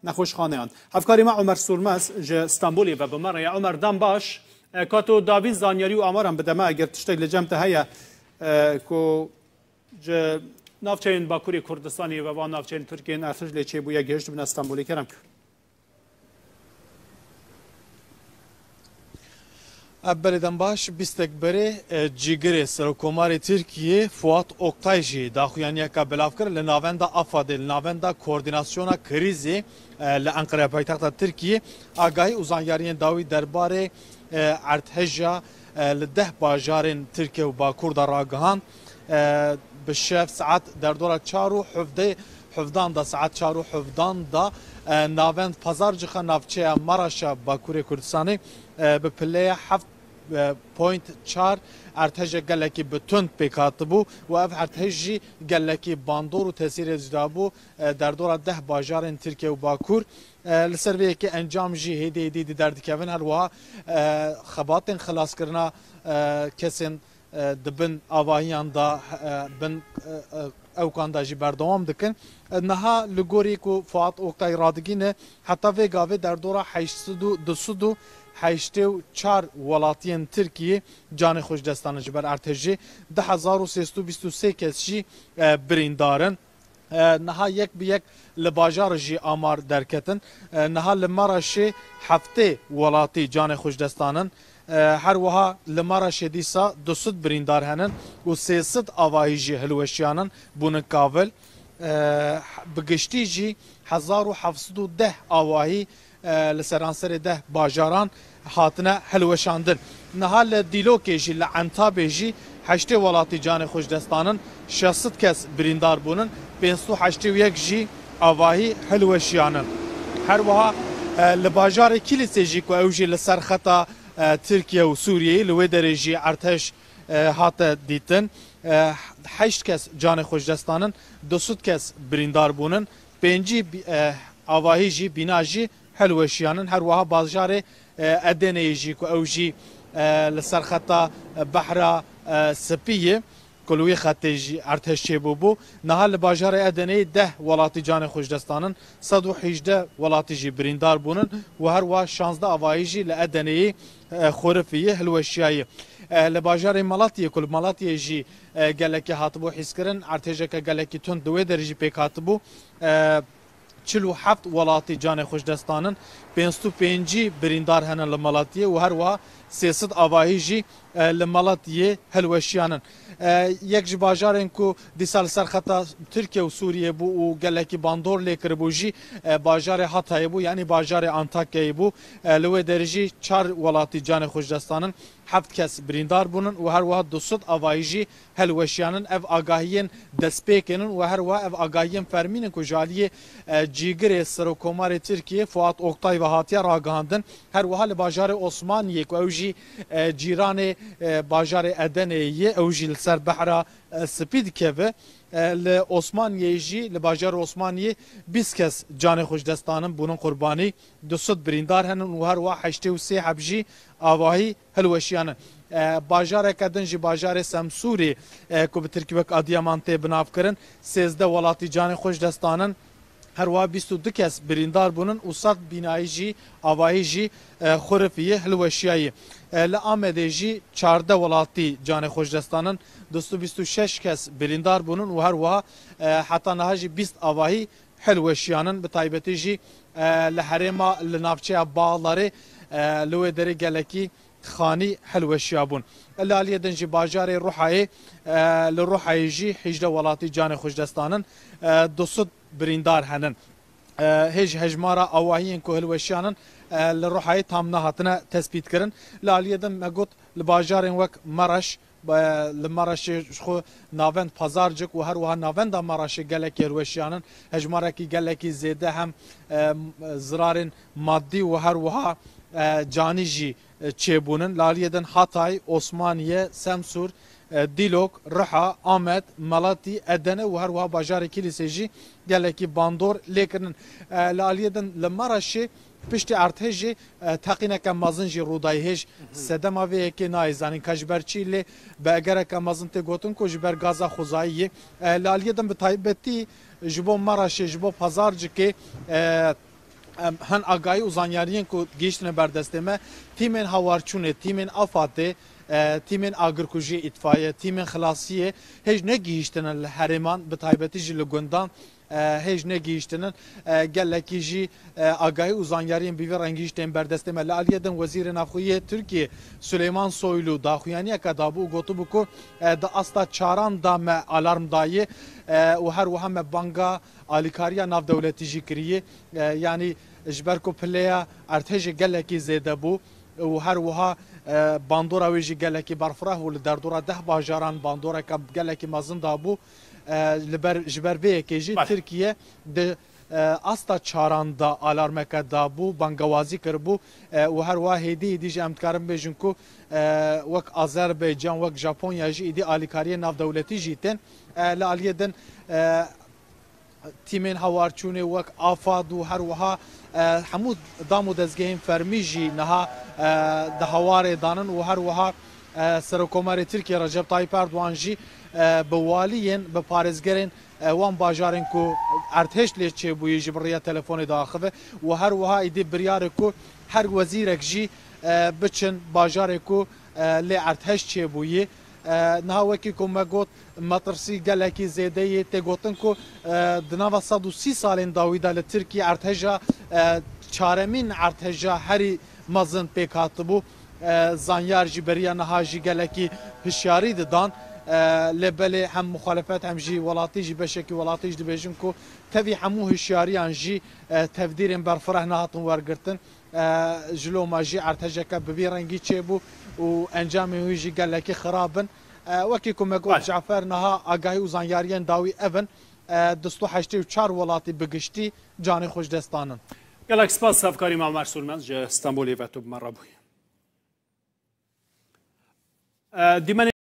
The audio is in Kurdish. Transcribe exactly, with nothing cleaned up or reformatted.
nexweşxaneyan. Hevkarê me Omer Surmez ji Stenbolê ve bi me re ye. Omer, dem baş. E, ka tu dawî zanyarî û amaran bide me, eger tiştek li cem te heye, e, ku ji navçeyên Bakurê Kurdistanê ve van navçeyên Tirkiyê êrîş lê çêbûye, gihiştibûne Stenbolê. Kerem kir. Ev berê dem baş, bîstek berê, e, cîgirê Serokkomarê Tirkiyê Fuat Oktay jî daxuyaniyeke belav kir li navenda AFADê, li navenda koordînasyona krîzê, e, li Enqere paytexta Tirkiyê. Agahî û zanyariyên dawî derbarê, e, erdheja, e, li deh bajarên Tirkiye û Bakur de ragihand. E, bi şev saet derdora çar û hevdeh, hevdan de, saet çar û hevdan de, e, navend Pazarcıxa navçeya Maraşa Bakurê Kurdistanê, e, bi pileya heft, e, point çar erdhejek gelekî bi tund pêk hatibû û ev erdhej jî gelekî bandor û tesîrê jî dabû, e, derdora deh bajarên Tirkiye û Bakur. E, li ser vê yekê encam jî hêdî hêdî di derdikevin, her wiha, e, xebatên xilaskirina, e, kesên, e, di bin avahiyan de, e, bin, e, e, ewkan de jî berdewam dikin. E, niha li gorî ku Fuat Oktay radigîne, heta vê gavê derdora heşt sed û, du sed û heştê û çar welatiyên Tirkiyê canê xwe ji dest dane ji ber erdhejê, du hezar û sê sed û bîst û sê kes jî, e, birîndar in. E, niha yek bi yek li bajar jî amar derketin. E, niha li Maraşê heftê welatî canê xwe ji dest danin. E, her wiha li Maraşê dîsa du sed birîndar henin û sê sed avahî jî hilweşiyanin, bûnin kavil. E, bi giştî jî hezar û heft sed û deh avahî, e, li seranserê deh bajaran hatine hilweşandin. Niha li Dîlokê jî, li Entabê jî heştê welatî canê xwe ji dest danin, şeş sed kes birîndar bûnin, pênc sed û heştê û yek jî avahî hilweşiyanin. Her wiha, e, li bajarê Kîlîsê jî ku ew jî li ser xeta, e, Tirkiye û Sûriyeyê, li wê derê jî erdhej, e, hate dîtin. E, heşt kes canê xwe ji dest danin, du sed kes birîndar bûnin, pêncî bî-, e, avahî jî, bîna jî hilweşiyanin. Her wiha bajarê, e, Edeneyê jî ku ew jî, e, li ser xeta, e, Behra, e, Spî ye, ku li wî xetê jî erdhej çêbûbû. Niha li bajarê Edeneyê deh welatî canê xwe ji dest danin, sed û hejdeh welatî jî birîndar bûnin û her wiha şazdeh avahî jî li Edeneyê, e, Xurifiyê hilweşiyaye. E, li bajarê Malatiyê, ku li Malatiyê jî, e, gelekî hatibû hîskirin, erdhejeke gelekî tund li wê derê jî pêk hatibû. E, çil û heft welatî canê xwe ji dest danin, pênc sed û pêncî birîndar hene li Malatiyê û her wiha sê sed avahî jî, e, li Malatiyê hilweşiyanin. E, yek ji bajarên ku dîsa li ser xeta Tirkiye û Sûriyê bû û gelekî bandor lê kiribû jî, e, bajarê Hatayê bû, yanî bajarê Antakyayê bû. E, li wê derê jî çar welatî canê xwe ji dest danin, heft kes birîndar bûnin û her wiha du sed avahî jî hilweşiyanin. Ev agahiyên destpêkê nin û her wiha ev agahiyên fermî nin ku ji aliyê, e, cîgirê Serokkomarê Tirkiyê Fuat Oktay ve hatiye ragihandin. Her wiha li bajarê Osmaniyê ku ew jî, e, cîranê, e, bajarê Edeneyê ye, ew jî li ser Behra, e, Spî dikeve. E, li Osmaniyê jî, li bajarê Osmaniyê bîst kes canê xwe ji dest danin, bûnin qurbanî, du sed birîndar henin û her wiha heştê û sê heb jî avahî hilweşiyanin. E, bajareke din jî, bajarê Semsûrê, e, ku bi tirkî wek Adiyaman tê binavkirin, sêzdeh welatî canê xwe ji dest danin. Her wiha bîst û du kes birîndar bûnin û sed bînayî jî, avahî jî, e, Xurifiyê hilweşiyaye. E, li Amedê jî çardeh welatî canê xwe ji dest danin, du sed û bîst û şeş kes birîndar bûnin û her wiha, e, heta niha jî bîst avahî hilweşiyanin. Bi taybetî jî, e, li herêma, li navçeya Bağlarê, e, li wê derê gelekî xanî hilweşiyabûn. Li aliyê din jî bajarê Ruhayê, e, li Ruhayê jî hejdeh welatî canê xwe ji dest danin, e, du sed birîndar henin. E, hêj hejmara awahiyên ku hilweşiyanin, e, li Ruhayê tam nehatine tespîtkirin. Li aliyê din me got, li bajarên wek Maraş, e, li Maraşê ji xwe navend Pazarcik û her wiha navenda Maraşê gelekî hilweşiyanin. Hejmarekî gelekî zêde hem, e, zirarên madî û her wiha, e, canî jî, e, çêbûnin. Li aliyê din Hatay, Osmaniye, Semsûr, e, Dîlok, Riha, Amed, Melatî, Edene û her wiha bajarê Kîlîsê jî gelekî bandor lê kirinin. E, li aliyê din li Maraşê piştî erdhejê, e, teqîneke mezin jî rûdayî hêj. Sedema vê yekê nayê zanîn ka ji ber çi lê bi egereke mezin tê gotin ku ji ber gaza xwezayî yê. E, li aliyê din bi taybetî ji bo Maraşê, ji bo Pazarcikê, e, Em hin agahî û zanyariyên ku gihîştine ber destê me, tîmên hawarçûnê, tîmên AFADê, e, tîmên agirkujiyê, îtfaiye, tîmên xilasiyê hêj negihîştine li herêman, bi taybetî jî li gundan, e, hêj negihîştinin. E, gelekî jî, e, agahî û zanyariyên bi vî rengî jî tên ber destê me. Li aliyê din Wezîrê Navxweyî yê Tirkiyê Suleyman Soylu daxuyaniyeke dabû û gotibû ku, e, di asta çaran de me alarm daye, e, û her wiha me banga alîkariya navdewletî jî kiriye. E, yanî ji ber ku pileya erdhejê gelekî zêde bû û her wiha, e, bandora wê jî gelekî berfireh bû, li derdora deh bajaran bandoreke gelekî mezin dabû. E, li ber, ji ber vê yekê jî Belê. Tirkiye di, e, asta çaran de alarmeke dabû, bangewazî kiribû, e, û her wiha hêdî hêdî jî em dikarin bêjin ku, e, wek Azerbaycan, wek Japonya jî êdî alîkariyên navdewletî jî tên. E, li aliyê din, e, tîmên hawarçûnê wek AFAD û her wiha, e, hemû dam û dezgehên fermî jî niha, e, di hewarê danin û her wiha, e, Serokomarê Tirkiye Recep Tayyip Erdogan jî, e, bi waliyên, bi parêzgerên, e, wan bajarên ku erdhêj lê çêbûyî ji bi riya telefonê diaxive û her wiha êdî biryarê ku her wezîrek jî, e, biçin bajarê ku, e, lê erdhej çêbûyî. E, niha wekî ku me got, metirsî gelekî zêde yê tê gotin ku, e, di nava sed û sî salên dawî de li Tirkiye erdheja, e, çaremîn erdheja herî mezin pêk hatibû. E, zanyar jî beriya niha jî gelekî hişyarî didan. E, lê belê hem muxalefet hem jî welatî jî beşekî welatî jî dibêjin ku tevî hemû hişyariyan jî, e, tevdîrên berfireh nehatin wergirtin. E, ji loma jî erdhejeke bi vî rengî çêbû û encamên wî jî gelekî xirab in. E, wekî ku me got Belê. Cafer, niha agahî û zanyariyên dawî ev in. E, du sed û heştê û çar welatî bi giştî canê xwe ji dest danin. Gelek spas, hevkarî Mamer Sûrmend ji Stenbolê ve tu bi me re bûyî. E, dîmenê